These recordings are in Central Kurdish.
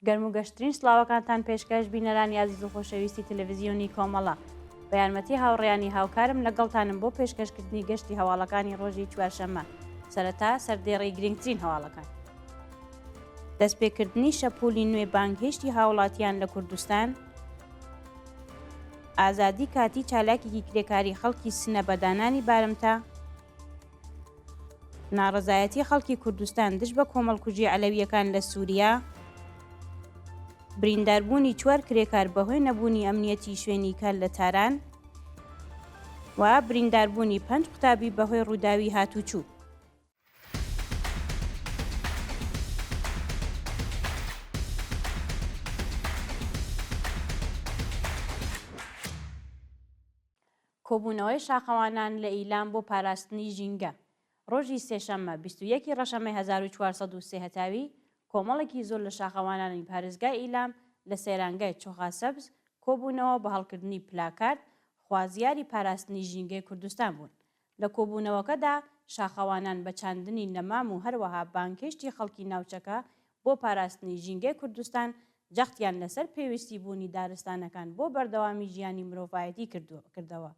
گەرم و گەشترین سڵاوەکانتان پێشکەش بینەرانی ئازیز و خۆشەویستی تەلەڤزیۆنی کۆمەڵە. بە یارمەتی هاوڕێیانی هاوکارم لەگەڵتانم بۆ پێشکەشکردنی گەشتی هەواڵەکانی ڕۆژی چوارشەممە. سەرەتا سەردێڕی گرنگترین هەواڵەکان. دەستپێکردنی شەپۆلی نوێ بانگهێشتی هاوڵاتیان لە کوردستان، ئازادی کاتی چالاکێکی کرێکاری خەڵکی سنە بە دانانی بارمتە، ناڕەزایەتی خەڵکی کوردستان دژ بە کۆمەڵکوژی عەلەوییەکان لە سووریا، برینداربوونی چوار کرێکار بەهۆی نەبوونی ئەمنیەتی شوێنی کار لە تاران و برینداربوونی پەنج قوتابی بەهۆی ڕووداوی هاتوچوو. کۆبوونەوەی شاخەوانان لە ئیلام بۆ پاراستنی ژینگە ڕۆژی سێشەممە 21 ی ڕەشەمەی 1403 هەتاوی، کۆمەڵێکی زۆر لە شاخەوانانی پارێزگای ئیلام لە سەیرانگای چۆغاسەبز کۆبوونەوە بە هەڵکردنی پلاکارد خوازیاری پاراستنی ژینگەی کوردستان بوون. لە کۆبوونەوەکەدا شاخەوانان بە چاندنی نەمام و هەروەها بانگهێشتی خەڵکی ناوچەکە بۆ پاراستنی ژینگەی کوردستان جەختیان لەسەر پێویستی بوونی دارستانەکان بۆ بەردەوامی ژیانی مرۆڤایەتی کردەوە.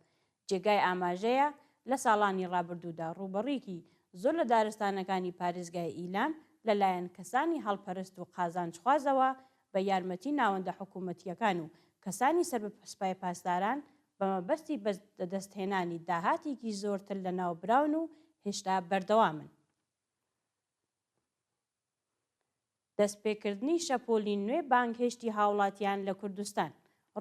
جێگای ئاماژەیە لە ساڵانی ڕابردوودا ڕووبەڕیکی زۆر لە دارستانەکانی پارێزگای ئیلام لەلایەن کەسانی هەڵپەرست و قازانجخوازەوە بە یارمەتی ناوەندە حکوومەتییەکان و کەسانی سەر بە سپای پاسداران بە مەبەستی بەدەستهێنانی داهاتێکی زۆرتر لەناو براون و هێشتا بەردەوامن. دەستپێکردنی شەپۆلی نوێ بانگهێشتی هاوڵاتیان لە کوردستان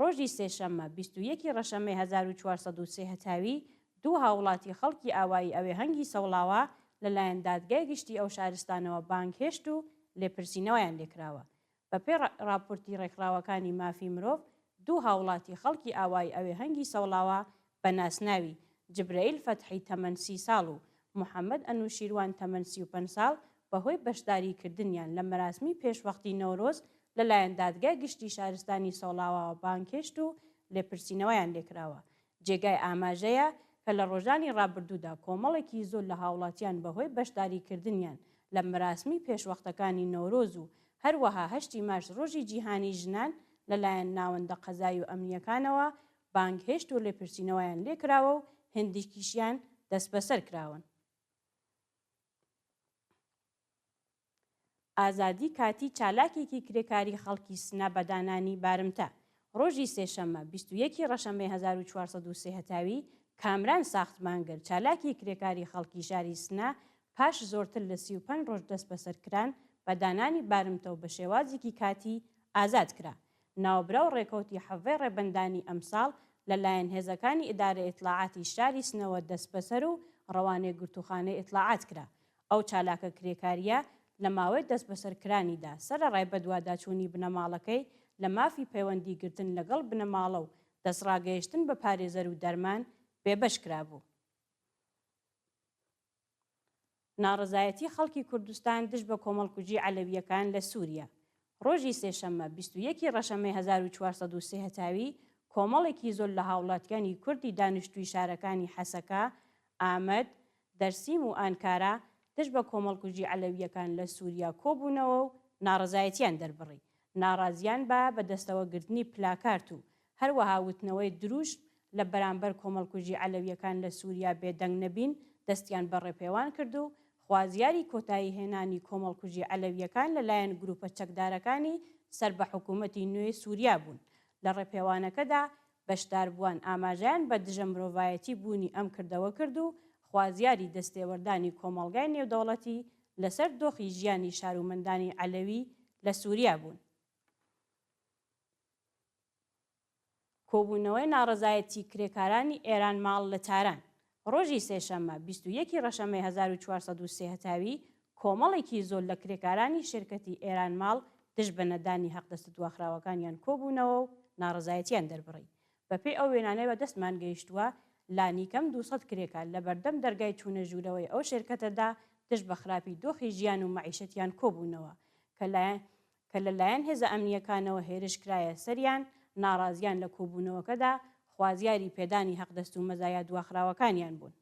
ڕۆژی سێشەممە 21 ی ڕەشەمەی 1403 هەتاوی دوو هاوڵاتی خەڵکی ئاوایی ئەوێهەنگی سەوڵاوا لەلایەن دادگای گشتی ئەو شارستانەوە بانگهێشت و لێپرسینەوەیان لێکراوە بەپێی ڕاپۆرتی ڕێکخراوەکانی مافی مرۆڤ، دوو هاوڵاتی خەڵکی ئاوایی ئەوێهەنگی سەوڵاوا بە ناسناوی، جبرەئیل فەتحی تەمەن سی ساڵ و محەمەد ئەنوشیروان تەمەن 35 ساڵ، بەهۆی بەشداری کردنیان لە مەراسمی پێشوەختی نەورۆز لەلایەن دادگای گشتی شارستانی سەوڵاواوە بانگهێشت و لێپرسینەوەیان لێکراوە. جێگای ئاماژەیە کە لە ڕۆژانی ڕابردوودا کۆمەڵێکی زۆر لە هاوڵاتیان بەهۆی بەشداری کردنیان لە مەراسمی پێشوەختەکانی نەورۆز و هەروەها هەشتی مارس ڕۆژی جیهانی ژنان لەلایەن ناوەندە قەزایی و ئەمنییەکانەوە بانگهێشت و لێپرسینەوەیان لێکراوە و هێندیکیشیان دەستبەسەر کراون. ئازادی کاتی چالاکێکی کرێکاری خەڵکی سنە بە دانانی بارمتە. ڕۆژی سێشەممە 21 ی ڕەشەمەی 1403 هەتاوی، کامران ساختمانگر، چالاکی کرێکاری خەڵکی شاری سنە پاش زۆرتر لە 35 ڕۆژ دەستبەسەرکران بە دانانی بارمتە و بە شێوازێکی کاتی ئازاد کرا. ناوبراو ڕێکەوتی حەڤەی ڕێبەندانی ئەمساڵ لە لایەن هێزەکانی ئیدارەی ئیتڵاعاتی شاری سنەوە دەستبەسەر و ڕەوانەی گرتووخانەی ئیتڵاعات کرا. ئەو چالاکە کرێکارییە لە ماوەی دەستبەسەرکرانیدا، سەرەڕای بەدواداچوونی بنەماڵەکەی لە مافی پەیوەندیگرتن لەگەڵ بنەماڵە و دەستڕاگەیشتن بە پارێزەر و دەرمان، بێبەش کرابوو. ناڕەزایەتی خەڵکی کوردستان دژ بە کۆمەڵکوژی عەلەوییەکان لە سووریە ڕۆژی سێشەممە 21 ی ڕەشەمەی 1403 هەتاوی، کۆمەڵێکی زۆر لە هاوڵاتیانی کوردی دانیشتووی شارەکانی حەسەکە، ئامەد، دەرسیم و ئانکارا دژ بە کۆمەڵکوژی عەلەوییەکان لە سووریا کۆبوونەوە و ناڕەزایەتیان دەربڕی. ناڕازیان بە بەدەستەوەگرتنی پلاکارت و هەروەها وتنەوەی دروشم لە بەرامبەر کۆمەڵکوژی عەلەوییەکان لە سووریا بێدەنگ نەبین دەستیان بە ڕێپێوان کرد و خوازیاری کۆتاییهێنانی کۆمەڵکوژی عەلەوییەکان لەلایەن گرووپە چەکدارەکانی سەر بە حکوومەتی نوێی سووریا بوون. لە ڕێپێوانەکەدا بەشداربووان ئاماژەیان بە دژە مرۆڤایەتی بوونی ئەم کردەوە کرد و خوازیاری دەستێوەردانی کۆمەڵگای نێودەوڵەتی لەسەر دۆخی ژیانی شارومەندانی عەلەوی لە سوریا بوون. کۆبوونەوەی ناڕەزایەتی کرێکارانی ئێران ماڵ لە تاران ڕۆژی سێشەممە 21 ی ڕەشەمەی 1403 هەتاوی کۆمەڵێکی زۆر لە کرێکارانی شێرکەتی ئێران ماڵ دژ بە نەدانی حەقدەستە دواخراوەکانیان کۆبوونەوە و ناڕەزایەتیان دەربڕی. بەپێی ئەو وێنانەی بە دەستمان گەیشتووە، لانیکەم 200 کرێکار لە بەردەم دەرگای چوونە ژوورەوەی ئەو شێرکەتەدا دژ بە خراپی دۆخی ژیان و مەعیشەتیان کۆبوونەوە کە کە لە لایەن هێزە ئەمنییەکانەوە هێرش کرایە سەریان، ناڕازیان لە کۆبوونەوەکەدا خوازیاری پێدانی حەقدەست و مەزایا دواخراوەکانیان بوون.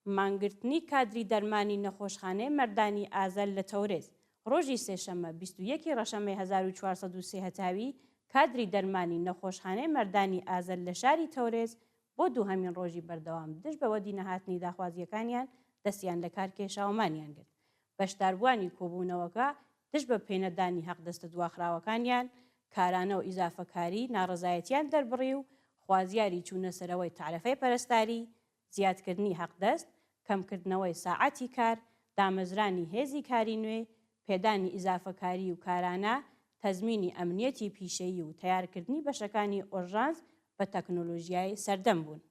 مانگرتنی کادری دەرمانی نەخۆشخانەی مەردانی ئازەر لە تەورێز، ڕۆژی سێشەممە 21 ی ڕەشەمەی 1403 هەتاوی، کادری دەرمانی نەخۆشخانەی مەردانی ئازەر لە شاری تەورێز بۆ دووهەمین ڕۆژی بەردەوام دژ بە وەدینەهاتنی داخوازییەکانیان دەستیان لە کار کێشا و مانیان گرت. بەشداربووانی کۆبوونەوەکە دژ بە پێنەدانی حەقدەستە دواخراوەکانیان، کارانە و ئیزافەکاری ناڕەزایەتیان دەربڕی و خوازیاری چوونەسەرەوەی تەعرەفەی پەرستاری، زیادکردنی حەقدەست، کەمکردنەوەی ساعەتی کار، دامەزرانی هێزی کاری نوێ، پێدانی ئیزافەکاری و کارانە، تەزمینی ئەمنیەتی پیشەیی و تەیارکردنی بەشەکانی ئۆرژانس بە تەکنۆلۆژیای سەردەم بوون.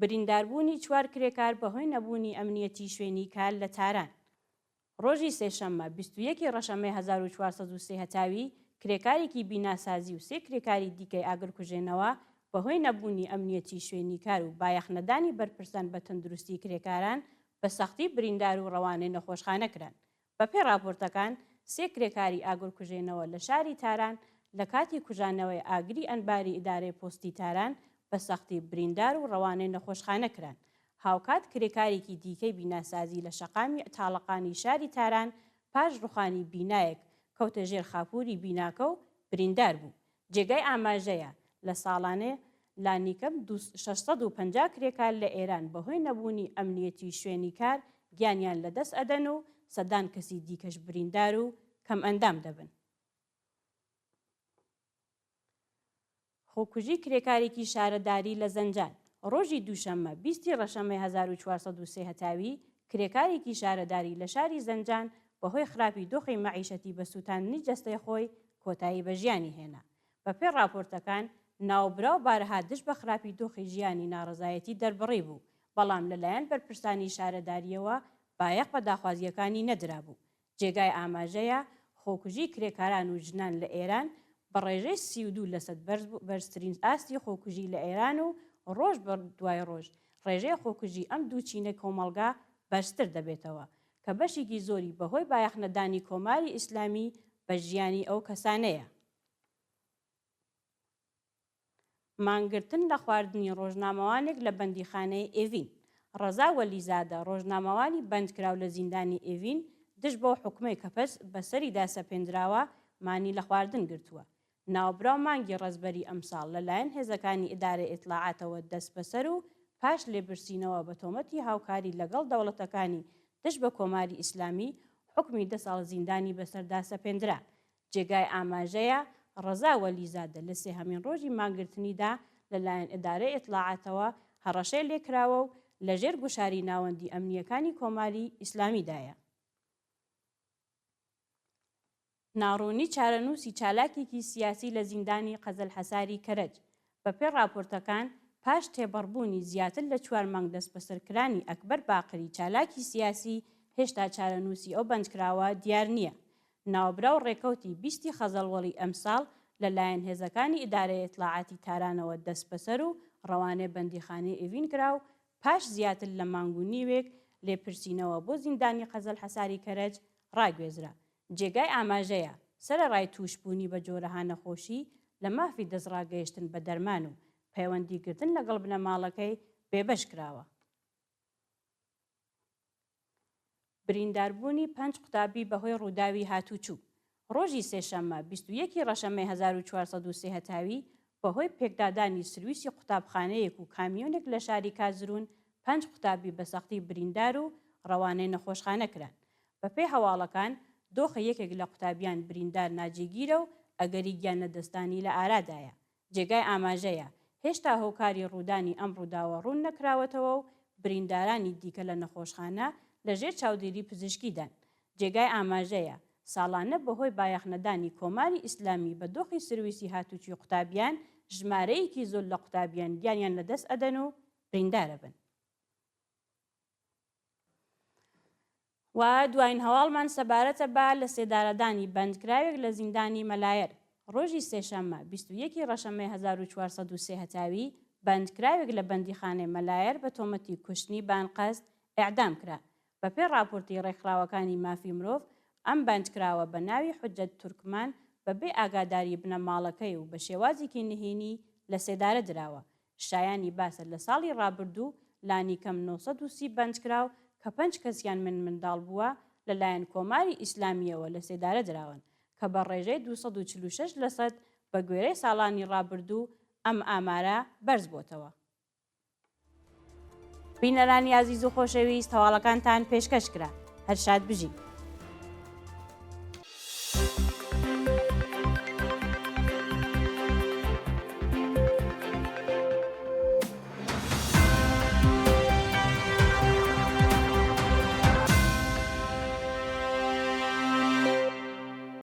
برینداربوونی چوار کرێکار بەهۆی نەبوونی ئەمنیەتی شوێنی کار لە تاران. ڕۆژی سێشەممە 21 ی ڕەشەمەی 1403 هەتاوی، کرێکارێکی بیناسازی و سێ کرێکاری دیکەی ئاگرکوژێنەوە بەهۆی نەبوونی ئەمنیەتی شوێنی کار و بایەخنەدانی بەرپرسان بە تەندروستی کرێکاران بە سەختی بریندار و ڕەوانەی نەخۆشخانە کران. بەپێی ڕاپۆرتەکان، سێ کرێکاری ئاگرکوژێنەوە لە شاری تاران لە کاتی کوژانەوەی ئاگری ئەنباری ئیدارەی پۆستی تاران بە سەختی بریندار و ڕەوانەی نەخۆشخانە کران. هاوکات کرێکارێکی دیکەی بیناسازی لە شەقامی تاڵەقانی شاری تاران پاش ڕوخانی بینایەک کەوتە ژێر خاپووری بیناکە و بریندار بوو. جێگای ئاماژەیە، لە ساڵانێ لانیکەم 650 کرێکار لە ئێران بەهۆی نەبوونی ئەمنیەتی شوێنی کار گیانیان لەدەست ئەدەن و سەدان کەسی دیکەش بریندار و کەمئەندام دەبن. خۆکوژی کرێکارێکی شارەداری لە زەنجان ڕۆژی دووشەممە 20 ی ڕەشەمەی 1403 هەتاوی، کرێکارێکی شارەداری لە شاری زەنجان بەهۆی خراپی دۆخی مەعیشەتی بە سووتاندنی جەستەی خۆی کۆتایی بە ژیانی هێنا. بەپێی ڕاپۆرتەکان، ناوبراو بارەها دژ بە خراپی دۆخی ژیانی ناڕەزایەتی دەربڕیبوو، بەڵام لەلایەن بەرپرسانی شارەدارییەوە بایەخ بە داخوازییەکانی نەدرابوو. جێگای ئاماژەیە، خۆکوژی کرێکاران و ژنان لە ئێران بە ڕێژەی 32 لەسەد بەرز بوو، بەرزترین ئاستی خۆکوژی لە ئێران و ڕۆژ بە دوای ڕۆژ ڕێژەی خۆکوژی ئەم دوو چینە کۆمەڵگا بەرزتر دەبێتەوە کە بەشێکی زۆری بەهۆی بایەخنەدانی کۆماری ئیسلامی بە ژیانی ئەو کەسانەیە. مانگرتن لە خواردنی ڕۆژنامەوانێک لە بەندیخانەی ئێڤین. ڕەزا وەلیزادە، ڕۆژنامەوانی بەندکراو لە زیندانی ئێڤین، دژ بەو حوکمەی کە پەس بەسەریدا سەپێندراوە، مانی لە خواردن گرتووە. ناوبراو مانگی ڕەزبەری ئەمساڵ لەلایەن هێزەکانی ئیدارەی ئیتڵاعاتەوە دەستبەسەر و پاش لێپرسینەوە بە تۆمەتی هاوکاری لەگەڵ دەوڵەتەکانی دژ بە کۆماری ئیسلامی، حوکمی دە ساڵ زیندانی بەسەردا سەپێندرا. جێگای ئاماژەیە، ڕەزا وەلیزادە لە سێهەمین ڕۆژی مانگرتنیدا لەلایەن ئیدارەی ئیتڵاعاتەوە هەڕەشەی لێکراوە و لەژێر گوشاری ناوەندی ئەمنییەکانی کۆماری ئیسلامیدایە. ناڕوونی چارەنووسی چالاکێکی سیاسی لە زیندانی قەزەلحەساری کەرەج، بەپێی ڕاپۆرتەکان، پاش تێپەڕبوونی زیاتر لە چوار مانگ دەستبەسەرکرانی ئەکبەر باقری چالاکی سیاسی، هێشتا چارەنووسی ئەو بەندکراوە دیار نییە. ناوبراو ڕێکەوتی 20 ی خەزەڵوەڵی ئەمساڵ لە لایەن هێزەکانی ئیدارەی ئیتڵاعاتی تارانەوە دەستبەسەر و ڕەوانەی بەندیخانەی ئێڤین کرا و پاش زیاتر لە مانگ و نیوێک لێپرسینەوە بۆ زیندانی قەزەلحەساری کەرەج ڕاگوێزرا. جێگای ئاماژەیە، سەرەڕای تووشبوونی بە جۆرەها نەخۆشی، لە مافی دەستڕاگەیشتن بە دەرمان و پەیوەندیگرتن لەگەڵ بنەماڵەکەی بێبەش کراوە. برینداربوونی پەنج قوتابی بەهۆی ڕووداوی هاتووچوو ڕۆژی سێشەممە 21 ی ڕەشەمەی 1403 هەتاوی، بەهۆی پێکدادانی سرویسی قوتابخانەیەک و کامیۆنێک لە شاری کازرون پەنج قوتابی بە سەختی بریندار و ڕەوانەی نەخۆشخانە کران. بەپێی هەواڵەکان، دۆخی یەکێک لە قوتابیان بریندار ناجێگیرە و ئەگەری گیانلەدەستدانی لە ئارادایە. جێگای ئاماژەیە، هێشتا هۆکاری ڕوودانی ئەم ڕووداوە ڕوون نەکراوەتەوە و بریندارانی دیکە لە نەخۆشخانە لەژێر چاودێری پزیشکیدان. جێگای ئاماژەیە، ساڵانە بەهۆی بایەخنەدانی کۆماری ئیسلامی بە دۆخی سرویسی هاتوچوی قوتابیان، ژمارەیەکی زۆر لە قوتابیان گیانیان لەدەست ئەدەن و بریندارەبن. و دواین هەواڵمان سەبارەتە بە لەسێدارەدانی بەندکراوێک لە زیندانی مەلایەر. ڕۆژی سێشەممە 21 ی ڕەشەمەی 1403 هەتاوی، بەندکراوێک لە بەندیخانەی مەلایەر بە تۆمەتی کوشتنی بە ئەنقەست ئێعدام کرا. بەپێی ڕاپۆرتی ڕێکخراوەکانی مافی مرۆڤ، ئەم بەندکراوە بە ناوی حوجەت تورکمان بە بێ ئاگاداری بنەماڵەکەی و بە شێوازێکی نهێنی لە سێدارە دراوە. شایانی باسە لە ساڵی ڕابردوو لانیکەم 930 بەندکراو کە پەنج کەسیان من منداڵ بووە لەلایەن کۆماری ئیسلامییەوە لەسێدارە دراون کە بە ڕێژەی 246 لەسەد بە گوێرەی ساڵانی ڕابردوو ئەم ئامارە بەرز بۆتەوە. بینەرانی ئازیز و خۆشەویست هەواڵەکانتان پێشکەش کرا. هەر شاد بژین.